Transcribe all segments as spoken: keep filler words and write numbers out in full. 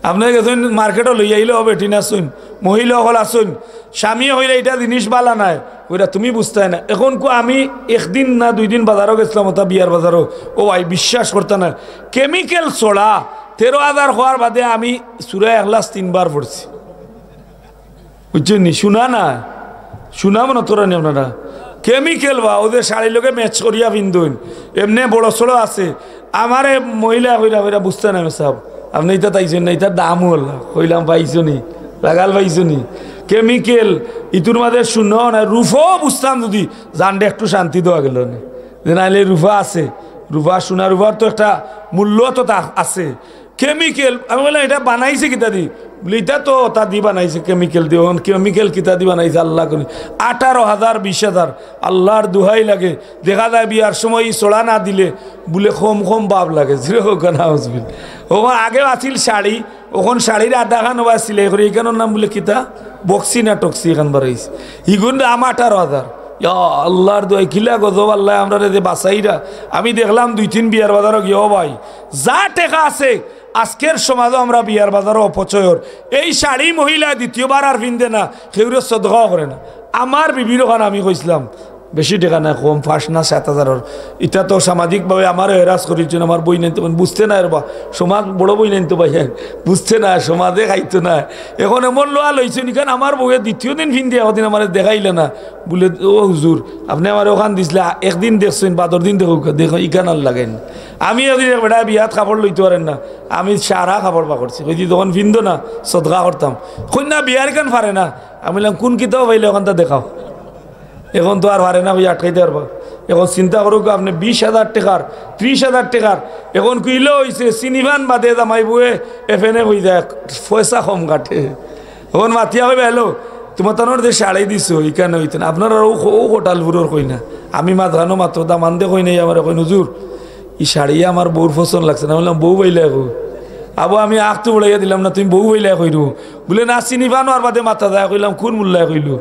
আপনে গেছইন মার্কেটো, লইয়া আইলে হবে, ঠিক আছইন, মহিলা অকল আছইন, স্বামীয়ে কইলা, "ইটা জিনিস বালা নায়।" কইরা, "তুমি বুঝতায় না।" এখন কো আমি একদিন না দুই দিন বাজারো গেছলাম, ওটা বিয়ার বাজারো, ও ভাই, বিশ্বাস করতা না, কেমিক্যাল ছড়া তেরো হাজার কওয়ার বাদে আমি সূরা ইখলাস তিনবার পড়ছি। বুঝছইন নি? শুনা না, শুনা মনে করেন আপনারা। কেমিক্যাল বা, ও যে শাড়ির লগে ম্যাচ করিয়া পিন্দইন, এমনে বড় সড়ো আছে। আমারে মহিলা কইরা কইরা, "বুঝতা না মেসাব, আপনে ইতা তাইছইন না, ইতার দাম অলা।" কইলাম, "পাইছো নি? লাগাল পাইছো নি?" কেমিক্যাল, ইতুর মাঝে শুনো না, রূপাও বুঝতাম যদি, জানটা একটু শান্তি দেওয়া গেল না। যে নাইলে রূপা আছে, রূপা, সোনা রূপার তো একটা মূল্য তো তা আছে। কেমিক্যাল, আমি কইলাম, "ইটা বানাইছে কিতা দি?" বলে, "ইটা তো তা দি বানাইছে, কেমিক্যাল দি।" এখন কেমিক্যাল কিতা দি বানাইছে, আল্লাহ করি। আঠারো হাজার, বিশ হাজার, আল্লাহর দোহাই লাগে। দেখা যায় বিয়ার সময় ই ছড়া না দিলে বলে কম কম ভাব লাগে। জোরে কউক্কা নাউজুবিল্লাহ। ওখান আগে আছিল শাড়ি, ওখান শাড়ির আধাখান ওবা সিলাই করি, ইখানর নাম বলে কিতা, বক্সি না টক্সি, ইখান বারইছে। ইগুন দাম আঠারো হাজার। ইয়া আল্লাহর দোহাই, কিলা গজব আল্লাহ আমরারে যে বাঁচাইরা। আমি দেখলাম দুই তিন বিয়ার বাজারো গিয়া, ও ভাই, যা টেকা আছে, আজকের সমাজো আমরা বিয়ার বাজারো অপচয়র। এই শাড়ি মহিলা দ্বিতীয়বার আর পিন্দে না, কেউরে সদকাও করে না। আমার বিবির ওখান আমি কইছলাম, বেশি টেকা নায়, কম পাঁচ না সাত হাজারর। ইটা তো সামাজিকভাবে আমারে হেরাস করিলছইন, আমার বইনাইন তো বুঝতে নায় রে বা, সমাজ বড় বইনাইন তো ভাই, বুঝতে নায়, সমাজে খাইতো নায়। এখন এমন লোয়া লইছইন, ইখান আমার বউয়ে দ্বিতীয় দিন পিন্দিয়া ওদিন আমারে দেখাইলা না। বলে, "ও হুজুর, আপনে আমারে ওখান দিছলা, একদিন দেখছইন, বাদর দিন দেখউক্কা, দেখো, ইখান আর লাগেন।" আমি একদিন এক বেটা বিয়াত কাপড় লইতো পারের না, আমি সারা কাপড় বার করছি, কইছি, "তখন পিন্দো না, সদকা করতাম।" কইন না, "বিয়ার ইখান পারে না।" আমি কইলাম, "কোন কিতাবো পাইলে ওখানটা দেখাও।" এখন তো আর পারে না, ওই আটকাইতে পারবা। এখন চিন্তা করউক্কা, আপনে বিশ হাজার টেকার, ত্রিশ হাজার টেকার, এখন কিলা অইছে, চিনিপান বাদে জামাই বউয়ে এফেনে কই যায়, পয়সা কম কাটে। এখন মাতিয়া কইবা, "হ্যালো, তুমার তানর যে শাড়ি দিছো, ইখান অইতো না।" আপনারার ও, ও কোটালপুরর কই না, আমি মাঝখানো মাত্র দামান্দে কই নাই, আমারে কইন, "হুজুর, ই শাড়ি আমার বউর পছন্দ লাগছে না।" বললাম, "বউ পাইলায় কই?" "আবু, আমি আখ তো বড়াইয়া দিলাম না, তুমি বউ পাইলায় কই রে?" বলে, "না, চিনিপান অওয়ার বাদে মাতা যায়।" কইলাম, "কোন মোল্লায় কইলো?"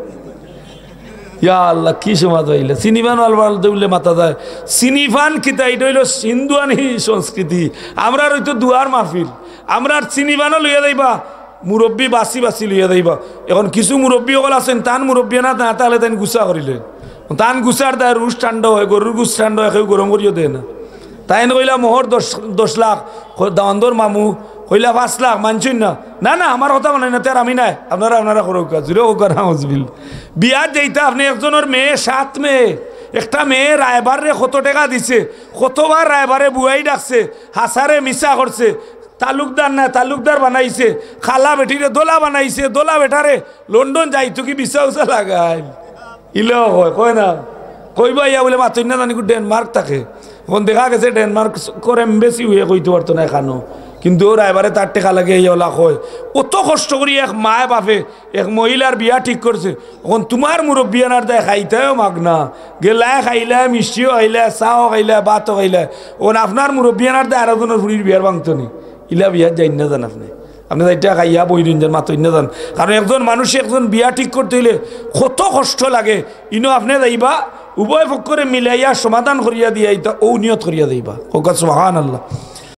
ইয়া আল্লাহ, কি সমাজ অইলে চিনিপান অওয়ার বাদে উল্লে মাতা যায়। চিনিপান কিতা? ইটা অইলো হিন্দুয়ানি সংস্কৃতি। আমরার অইতো দোয়ার মাহফিল, আমরার চিনিপানও লইয়া যাইবা, মুরব্বি বাছি বাছি লইয়া যাইবা। এখন কিছু মুরব্বি অকল আছইন, তান মুরব্বিয়ানা না থাকলে তাইন গুছা করিলে, তান গুছার দায় রুশ ঠান্ডা অয়, গরুর গুছ ঠান্ডা অয়, কেউ গরম করিও দেয় না। তাইন কইলা, "মোহর দশ, দশ লাখ।" ক-, দামান্দর মামু কইলা, "পাঁচ লাখ।" মানছইন না, "না, না, আমার কথা মানইন না, তে আর আমি নায়, আপনারা, আপনারা করউক্কা।" জোরে কউক্কা নাউজুবিল্লাহ। বিয়াত যাইতা আপনে, একজনর মেয়ে, সাত মেয়ে, একটা মেয়ে রায়বাররে কত টেকা দিছে, কতবার রায়বারে বুয়াই ডাকছে, হাছারে মিছা করছে, তালুকদার নায়, তালুকদার বানাইছে, কালা বেটিরে দোলা বানাইছে, দোলা বেটারে লন্ডন যাইতো কি ভিসা উসা লাগাইল। ইলাও কয়, কয় না? কইবা ইয়া বলে মাতইন না জানি কো ডেনমার্ক থাকে। এখন দেখা গেছে ডেনমার্ক করে এমবেসি অইয়া কইতো পারতো না এখানো। কিন্তু ও রায়বারে তার টেকা লাগে ইয়া ওলা কয়। অত কষ্ট করি এক মায় বাপে এক মহিলার বিয়া ঠিক করছে। এখন তুমার মুরব্বিয়ানার দায় খাইতায়ও মাগনা। গেলায় খাইলায়, মিষ্টিও খাইলায়, চাও খাইলায়, ভাতও খাইলায়। এখন আপনার মুরব্বিয়ানার দায় আরো জনর ফুড়ির বিয়ার ভাঙতো নি। ইলা বিয়াত যাইন না যান আপনে। আপনে যাইতা খাইয়া বইরইন যান, মাতইন না যান। কারণ একজন মানুষে একজন বিয়া ঠিক করতে অইলে কত কষ্ট লাগে। ইনো আপনে যাইবা, উভয় পক্ষরে মিলাইয়া সমাধান করিয়া দিয়া ইতা অউ নিয়ত করিয়া যাইবা। কউক্কা সুবহানাল্লাহ।